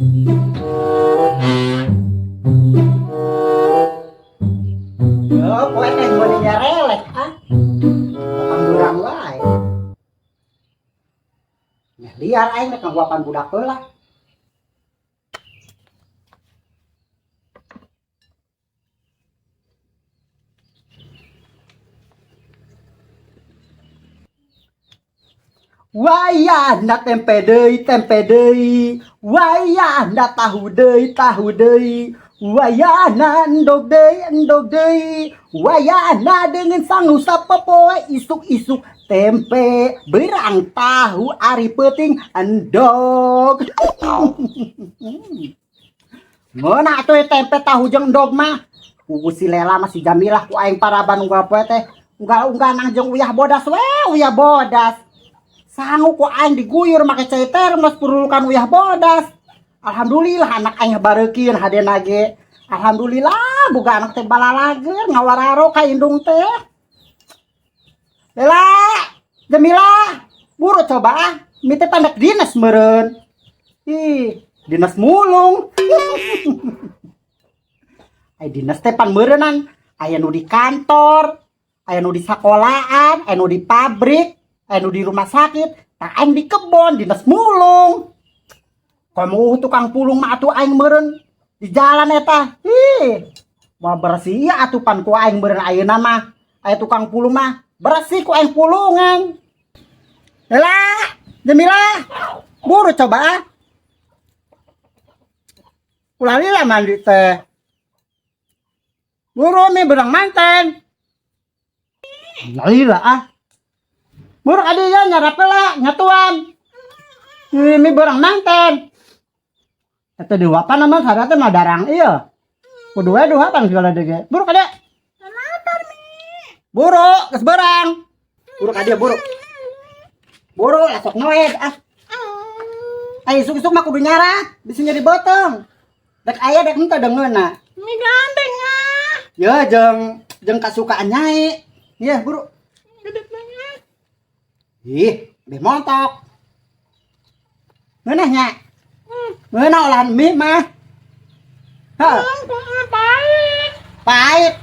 Yo, poe teh meuli nyarelek ah. Kapan beurang wae. Meh liar aing rek ngaguapan budak heula. Wayahna tempe deui, tempe deui. Wayahna tahu deui, tahu deui. Wayahna endog deui, endog deui. Wayahna dengan sangu sapopoe isuk-isuk tempe berang tahu ari peuting endog. Ngeunah atuh tempe tahu jeung endog mah. Kuku si Lela mah si Jamilah ku aing paraban unggal poe teh. Unggal-unggal nang jeung uyah bodas we, uyah bodas. Sangu ku aing diguyur make cai termos purulukan uyah bodas. Alhamdulillah anak aing bareukeun hadena ge. Alhamdulillah boga anak teh balalager ngawararo ka indung teh. Lela, Jamilah, buru coba ah. Mi teh pandak dinas meureun. Ih, dinas mulung. Ai dinas teh pan meureunnan. Aya nu di kantor, aya nu di sekolahan, aya nu di pabrik, aya nu di rumah sakit, tah aing di kebon dinas mulung. Komo tukang pulung mah atuh aing meureun di jalan eta. Ih, moal bersih ieu atuh pan ku aing meureun ayeuna mah. Aya tukang pulung mah bersih ku aing pulungan. Lela, Jamilah, buru coba ah. Ulah lila mandi teh. Buru mi berang manten. Lila ah. Buru adi ya nyarap lah nyatuan. Mi berang manten. Eta diwapan nama sada teh mah darang iya. Kudu we duhapan segala dege. Buru kade. Lapar mi. Buru geus berang. Buru kade buru. Buru lasok noed ah. Ai isuk-isuk mah kudu nyarat, bisa nyeri botong. Dek aya dek henteu deungeunna. Mi gandeng ah. Ya jeung kasukaan nyai. Iya, buru. Gede banget. Ih, beh montok. Ngeunah nya. Ngeunah olahan mie mah. Hah. Pahit. Pahit.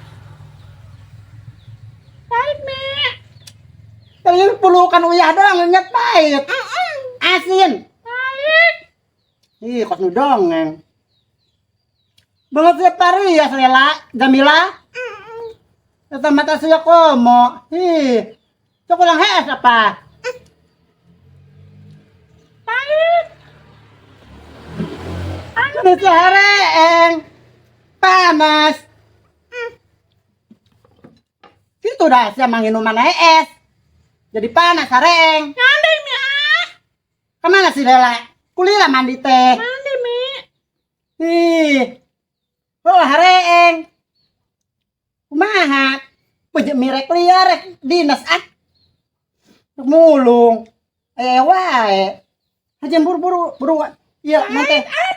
Pahit mie. Tapi pulukan uyah doang nyet pahit. Asin. Pahit. Ih, kos nu dongeng. Banget siap parias Lela, Jamila. Eta mata sia komo. Ih. Sok ulang hees apa? Pahit. Geus hareeng. Panas. Itu dah sia manginuman es. Jadi panas hareeng. Mandi mi ah. Kemana si Lela? Kulila mandi teh. Mandi mi. Ih. Oh hareeng. Kumaha? Puji mirek liar rek dinas ah. Mulung. Eh wae. Hajan buru-buru buru. Iya, mante. Pahit.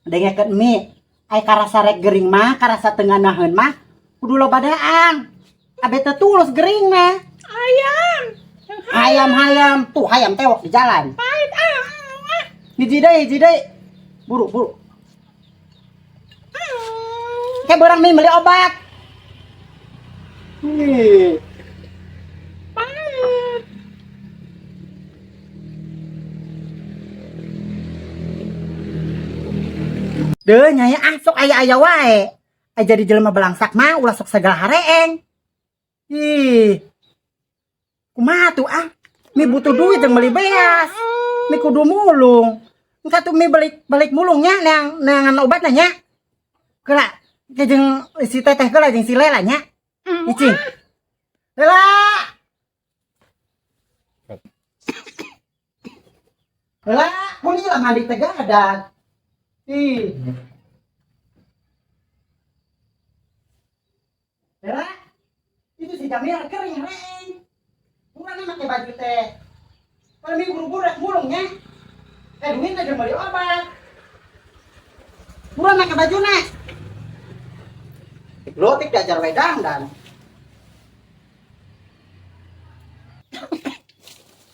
Dengekeun mie. Ai karasa rek gering mah, karasa teu nganaheun mah, kudu loba daang. Abe teu tulus gering mah. Ayam. Hayam-hayam, tuh hayam tewok di jalan. Pahit ah. Hiji deui, hiji deui. Buru, buru. Kayak barang mie beli obat. Ih. Pahit. Deuh nyai ah sok aya-aya wae. Ai jadi jelema belangsak mah ulah sok sagala hareeng. Ih. Kumaha tuh ah? Mi butuh duit jeung beli beas. Mi kudu mulung. Engka tuh mi balik mulungnya neangan obatna nya. Geura jeung si teteh geura jeung si Lela nya. Icing. Lela. Lela, kuliah mandi teh gadag. Ih. Lela, itu si Jamil kering reng. Kurang make baju teh. Kalau minggu buru-buru rek mulungnya. Duit teh beli obat. Kurang make baju nek. Lotik diajar wedang dan.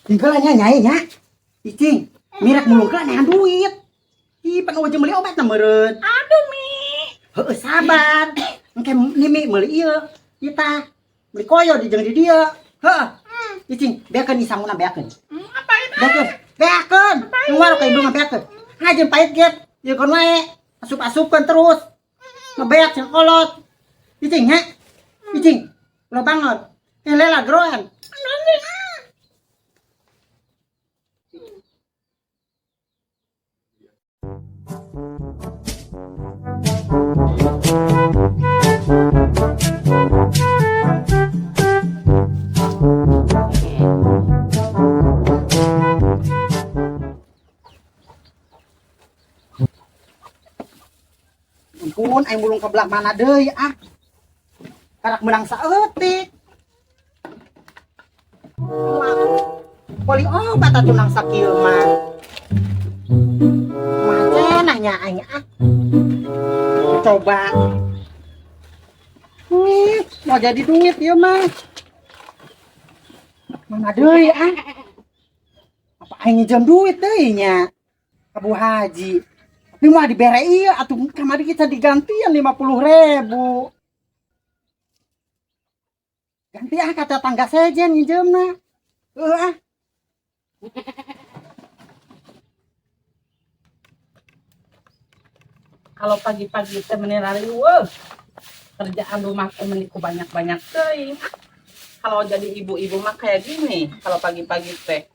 Tinggal nya nyai nya. Icing, mirek mulung ke neangan duit. Ih, pan euweuh jeung meuli obat na meureun. Aduh, Mi. Heueuh, sabar. Engke nimi meuli ieu. Kita meuli koyo di jeung di dieu. Heuh. Cicing, beakeun isanguna beakeun. Apain? Beakeun, beakeun. Nguar ka indung beakeun. Hajeun pahit get. Ieu kon wae. Asup-asupkeun terus. Ngebeak jeung kolot. Cicing nya. Cicing. Ulah banget. Eh lela geroan. Ampun, aing mulung ke belah mana deui ah. Karak menang saeutik. Poli obat atuh nang sakieu mah. Macenah nya aing ah. Coba. Nih, mau jadi duit ieu mah. Mana deui ah. Apa aing nginjem duit deui nya? Ka Bu Haji. Tapi mah dibere ieu atuh kamari kita digantian 50.000. Ganti ah kata tangga sejen nginjemna. Heuh ah. Kalau pagi-pagi teh meni rariweuh. Kerjaan rumah teh meni ku banyak-banyak teuing. Kalau jadi ibu-ibu mah kayak gini, kalau pagi-pagi teh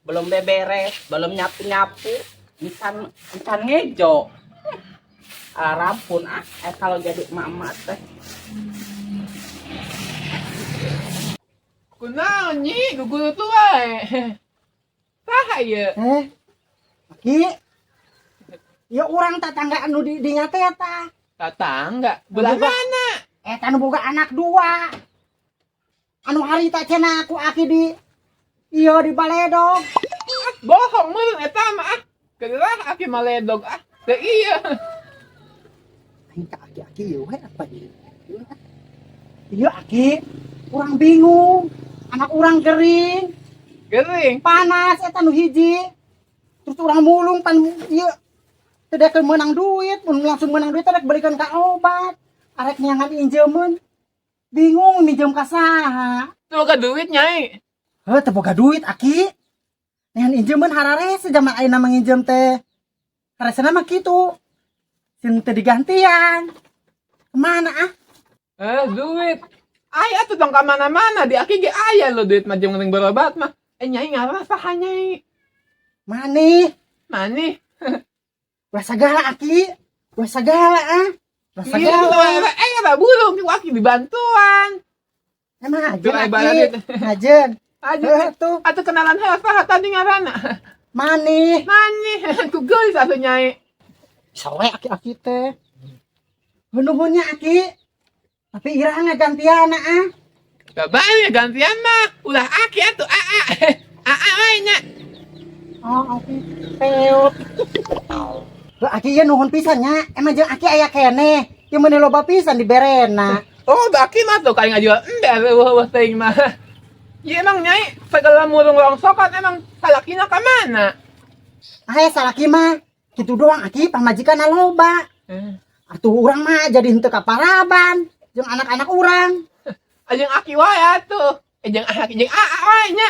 belum beberes, belum nyapu-nyapu, encan encan ngejo. Ah, rampun ah, kalau jadi emak-emak teh. Kunaon nyi guguru wae. Saha ieu? Eh. Aki. Ya urang tetangga anu di dinya teh eta. Tetangga belah mana? Eta anu boga anak dua. Anu harita cenah ku aki di ieu di baledog. Ah, bohong meureun eta mah ah. Keurah aki maledog ah. Teu ieu. Aing ka aki-aki ieu we apa ieu? Ieu aki, urang bingung. Anak urang gering, Gering. Panas eta nu hiji. Terus urang mulung pan ieu teu daek meunang duit, mun langsung meunang duit rek belikeun ka obat. Arek neangan injeumeun. Bingung minjem ka saha. Teu boga duit nyai. Heuh, teu boga duit aki. Neangan injeumeun hararese zaman ayeuna mah nginjem teh. Haresena mah kitu. Sin teu digantian. Kemana ah? Eh, duit. Aya atuh tong ka mana-mana di aki ge aya lo duit mah jeung penting berobat mah. Eh nyai ngaran saha nyai? Maneh. Maneh. Ulah sagala aki. Ulah sagala ah. Ulah Iya, sagala. eh eta burung ku aki dibantuan. Emang ajen Tuh, ai aki. barat. Ajen. Ajen. Heuh tuh. Atuh kenalan heula saha tadi ngaranna? Maneh. Maneh. Ku geulis atuh nyai. Bisa we aki-aki teh. Nuhunnya aki. Tapi iraha ngagantian ah. Coba ya gantian mah. Ulah aki atuh aa. Aa wae nya. Oh, aki peot. Heuh, aki ieu nuhun pisan nya. Emang jeung aki aya keneh. Ieu meuni loba pisan diberena. Oh, aki mah tuh kayak ngajual embe eueuh teuing mah. Ya emang nyai segala murung rongsokan emang salakina ka mana? Aya salaki mah kitu doang aki pamajikan loba. Eh. Atuh urang mah jadi henteu kaparaban jeung anak-anak urang. Ajeng aki wae atuh. Eh jeung aki jeung aa wae nya.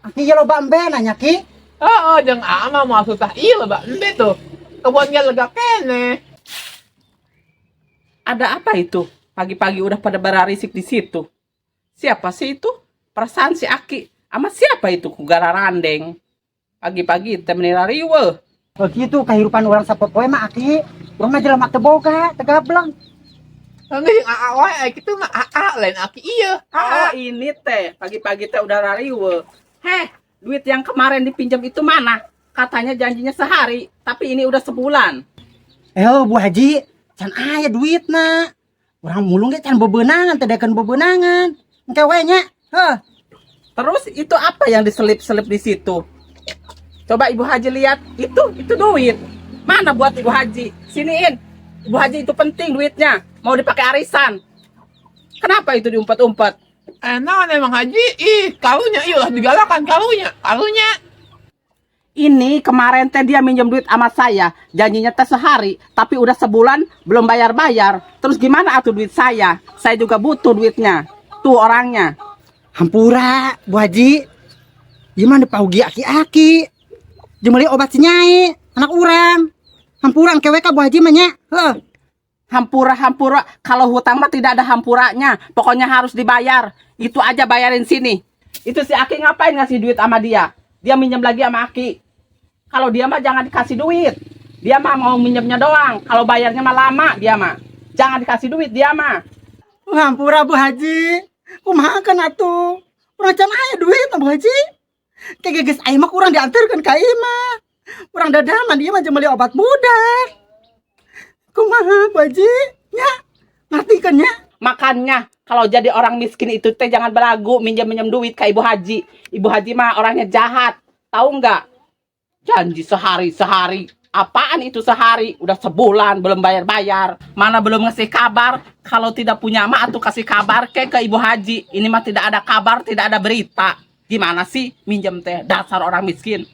Aki ieu loba embe nanya ki. Oh, jeung aa mah moal susah ieu loba embe tuh. Kebon ge lega keneh. Ada apa itu? Pagi-pagi udah pada bararisik di situ. Siapa sih itu? Perasaan si Aki. Ama siapa itu ku gararandeng? Pagi-pagi teh meni rariweuh. Begitu kehidupan urang sapopoe mah aki. Urang mah jelema teu boga, teu gableng. Engge jeung aa wae kitu mah aa lain aki ieu. Oh, Aa. ini teh pagi-pagi teh udah rariweuh. Heh, duit yang kemarin dipinjam itu mana? Katanya janjinya sehari, tapi ini udah sebulan. Eh, Bu Haji, can aya duitna. Urang mulung ge can bebeunangan, teu daekeun bebeunangan. Engke we nya. Heuh. Terus itu apa yang diselip-selip di situ? Coba Ibu Haji lihat, itu duit. Mana buat Ibu Haji? Siniin. Ibu Haji itu penting duitnya, mau dipakai arisan. Kenapa itu diumpet-umpet? Eh, naon emang Haji? Ih, karunya ieu ulah digalakan karunya. Karunya. Ini Ini kemarin teh dia minjem duit sama saya, janjinya teh sehari, tapi udah sebulan belum bayar-bayar. Terus gimana atuh duit saya? Saya juga butuh duitnya. Tuh orangnya. Hampura, Bu Haji. Gimana paugi aki-aki? Jeung meuli obat si Nyai, anak urang. Hampura engke we ka Bu Haji mah nya. Heuh. Hampura hampura, kalau hutang mah tidak ada hampuranya. Pokoknya harus dibayar. Itu aja bayarin sini. Itu si Aki ngapain ngasih duit sama dia? Dia minjem lagi sama Aki. Kalau dia mah jangan dikasih duit. Dia mah mau minjemnya doang. Kalau bayarnya mah lama dia mah. Jangan dikasih duit dia mah. Hampura Bu Haji. Kumaha kan atuh? Urang can aya duit Bu Haji. Kayak geus aya mah kurang diantarkeun ka imah. Urang dadaman ieu mah jeung meuli obat budak. Kumaha Bu Haji? Nya, ngerti kan nya? Makanya kalau jadi orang miskin itu teh jangan belagu minjem-minjem duit ke Ibu Haji. Ibu Haji mah orangnya jahat. Tahu nggak? Janji sehari sehari. Apaan itu sehari? Udah sebulan belum bayar-bayar. Mana belum ngasih kabar. Kalau tidak punya mah atau kasih kabar ke Ibu Haji. Ini mah tidak ada kabar, tidak ada berita. Gimana sih minjem teh dasar orang miskin?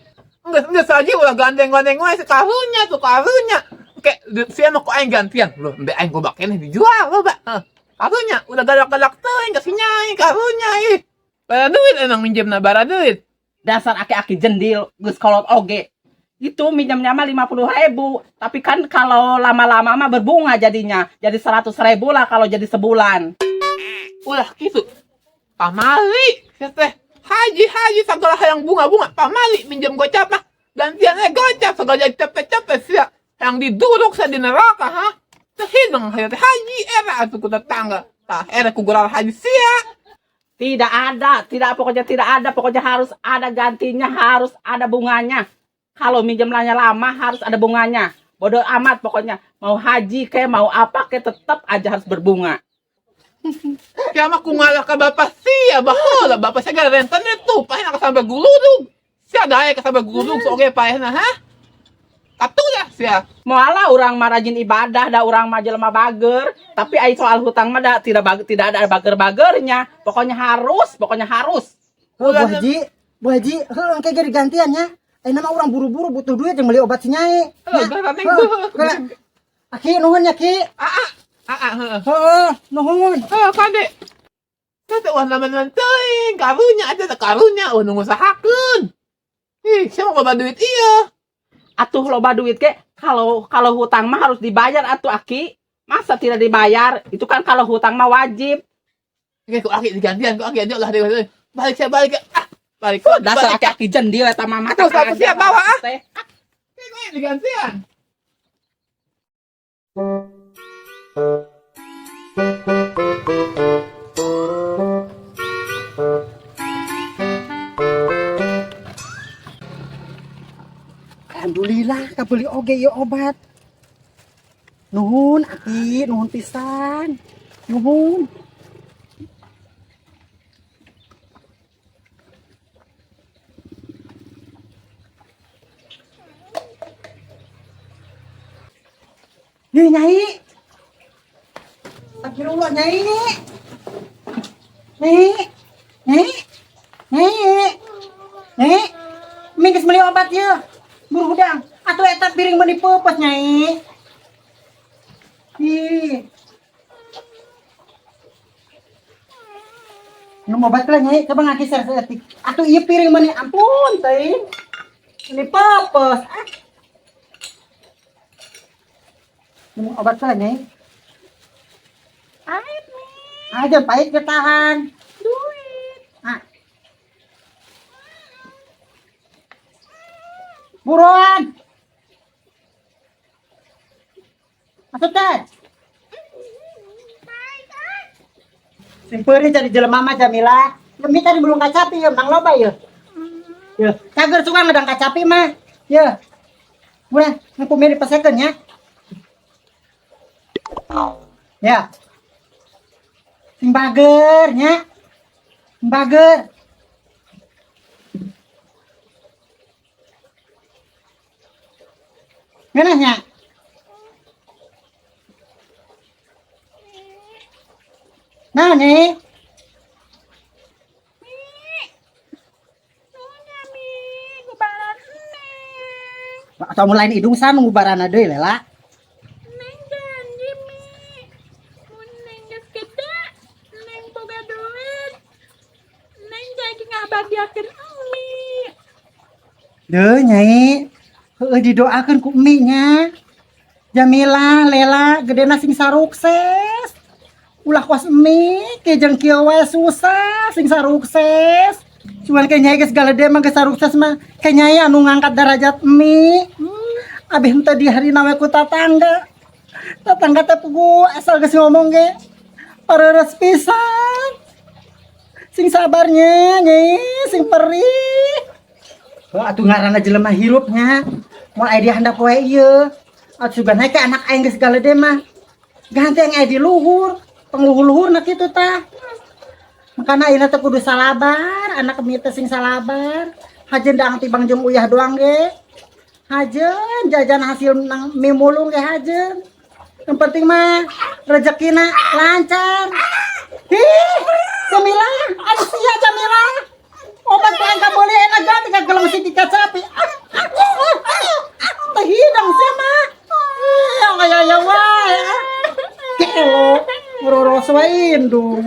Enggak saja ulah gandeng-gandeng wae karunya tuh karunya. Kayak duit sia mah ku aing gantian. Loh, embe aing gobak keneh dijual loh, Pak. Heh. Karunya udah galak-galak teuing ka si Nyai karunya ih. Bara duit emang minjemna bara duit. Dasar aki-aki jendil, geus kolot oge. Itu minjemnya mah 50 ribu. Tapi kan kalau lama-lama mah berbunga jadinya. Jadi 100 ribu lah kalau jadi sebulan. Ulah kitu. Pamali sia teh. Haji haji segala hayang bunga-bunga pamali minjem gocap mah. Gantian eh gocap segala jadi cepet-cepet sia. Yang diduruk sia di neraka ha. Teu hideng hayo teh haji era atuh ku tetangga. Tah era ku gural haji sia. Tidak ada, tidak, pokoknya tidak ada, pokoknya harus ada gantinya, harus ada bunganya. Kalau minjemnya lama harus ada bunganya. Bodoh amat pokoknya. Mau haji kayak mau apa kayak tetap aja harus berbunga. Sia mah ku ngalah ka bapak sia baheula bapak sia gara rentenir tuh paehna ka sampai guludug. Sia daek ka sampai guludug sok oge paehna ha. Katulah sia. Moal urang mah rajin ibadah, dah urang mah jelema bager, tapi ai soal hutang mah dah tidak ada bager-bagernya. Pokoknya harus, pokoknya harus. Heuh, Bu Haji, Bu Haji, heuh engke ge digantian nya. Ayeuna mah urang buru-buru butuh duit jeung meuli obat si Nyai. Heuh, Nya. gandeng Heuh, tuh. kela. Aki nuhun ya Ki. Aa, aa heuh. Heeh, nuhun. Heuh kade. Teh ulah naman teuing karunya aja teh karunya ulah nu ngusahakeun. Ih, sia mah loba duit ieu. Atuh loba duit ke kalau kalau hutang mah harus dibayar atuh Aki. Masa tidak dibayar? Itu kan kalau hutang mah wajib. Oke, ku aki digantian, ku aki aja ulah deui. Balik sia balik. Ah, balik. Dasar Balik. aki-aki jendil eta mah mata. Atuh, sapu siap bawa, ah. Teh. Oke, ku aki digantian. Alhamdulillah kabeli oge ieu obat. Nuhun Aki, nuhun pisan. Nuhun. Nih Nyai. Astagfirullah Nyai. Nyai. Nyai. Nyai. Nyai. Minggus beli obat ya. Buru hudang. Atuh eta piring meuni peupeus Nyai. Ih. Minum obat lah Nyai, coba ngakiser saeutik. Atuh ieu piring meuni ampun teuing. Meuni peupeus. Ah. Minum obat lah Nyai. Pahit nih. Aja pahit ketahan. Duit. Ah. Buruan. Masuk teh. Sing peurih jadi jelema mah Jamila. Demi tadi belum kacapi ya, menang loba ya. Ya, cager suka ngedang kacapi mah. Ya. Buruan, ngaku milih pasekeun ya. Ya. Sing bager nya. Sing bager. Ngeunah nya. Nah nih. Nuhun ya, Mi. Gubaran. Atau mun lain indung saha nu ngubarana deui, Lela? Neng janji, Mi. Mun Neng geus gede, Neng boga duit. Neng janji ngabahagiakeun Emi. Deuh, Nyai. Heueuh, didoakeun ku Emi nya. Jamila, Lela, gedena sing sarukses. Ulah kos Emi, ke jeung kieu wae susah, sing sarukses. Cuman ke Nyai geus galede mah, geus sarukses mah, ke Nyai anu ngangkat derajat Emi. Abeh henteu di harina we ku tatangga. Tatangga teh pugu asal geus ngomong ge pareres pisan. Sing sabarnya, Nyai, sing perih. Heuh atuh, ngaranna jelema hirup nya. Moal aya di handap wae ieu. Atuh sugan ke anak aing geus galede mah. Ganti yang aya di luhur, pangluhur-luhurna kitu tah. Makana ayeuna teh kudu salabar, anak emi teh sing salabar. Hajeun daang tibang jeung uyah doang ge. Hajeun jajan hasil nang mie mulung ge hajeun. Yang penting mah rezekina lancar. Ih, Jamila, aduh sia Jamila. Obat ku aing kabeuli enak ganti ka geleng si kacapi. Ah, ah, ah, ah. Teh hidang sia mah. Ih, kaya ya wae. Ah. Gelo, ngororos wae indung.